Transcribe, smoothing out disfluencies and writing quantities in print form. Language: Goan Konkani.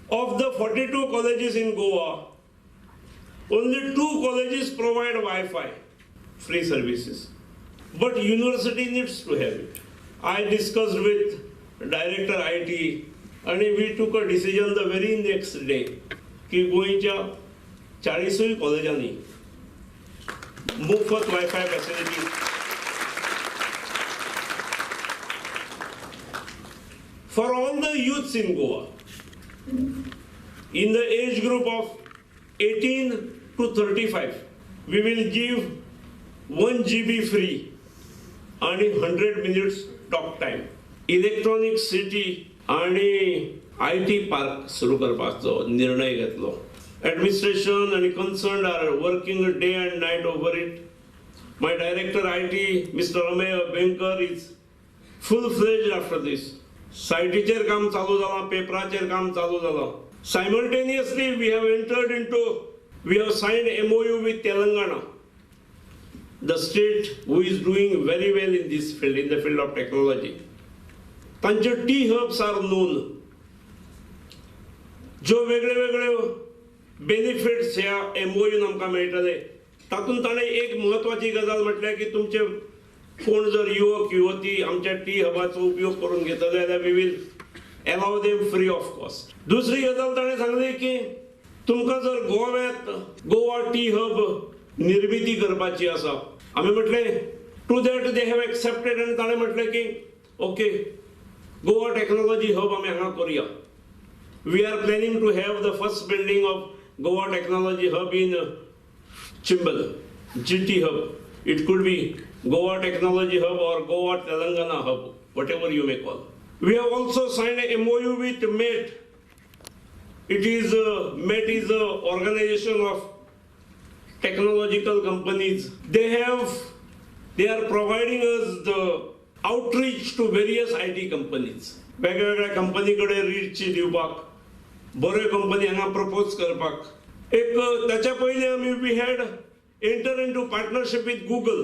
Of the 42 colleges in Goa, only 2 colleges provide Wi-Fi, free services. But university needs to have it. I discussed with Director IT and we took a decision the very next day की गोंयच्या 40 कॉलेजांनी मुफत Wi-Fi facility for all the youths in Goa in the age group of 18 to 35, we will give 1 GB free आणि 100 minutes talk time. Electronic city आणि IT park सुरू करपाचो निर्णय घेतलो. Administration आणि concerned are working day and night over it. My director IT, Mr. Amey Abhyankar, is full fledged after this. सायटीचेर काम चालू जालां, पेपराचेर काम चालू जालां. Simultaneously we have signed MOU with Telangana, the state who is doing very well in this field, in the field of technology. तांचे टी हब्स are known, ज्यो वेगळे वेगळे बेनिफिट्स ह्या एमओयून आमकां मेळटले. तातूंत ताणें एक म्हत्वाची गजाल म्हटल्यार की तुमचे कोण जर युवक युवती आमच्या टी हबाचो उपयोग करून घेतले जाल्यार we will allow them free of cost. दुसरी गजाल ताणें सांगली की तुमकां जर गोव्यांत गोवा टी हब निर्मिती करपाची आसा, आमी म्हटलें to that they have accepted आनी ताणें म्हटलें की ओके, गोवा टॅक्नोलॉजी हब आमी हांगा करुया. We are planning to have the first building of Goa Technology Hub in Chimbel, GT Hub. It could be Goa Technology Hub or Goa Telangana Hub, whatever you may call. We have also signed a MOU with MET. It is MET is an organization of technological companies. They are providing us the outreach to various IT companies. वेगवेगळ्या कंपनी कडेन रीच दिवपाक, बऱ्यो कंपनी हांगा प्रपोज करपाक. एक त्याच्या पयलीं आमी we had enter into partnership with Google.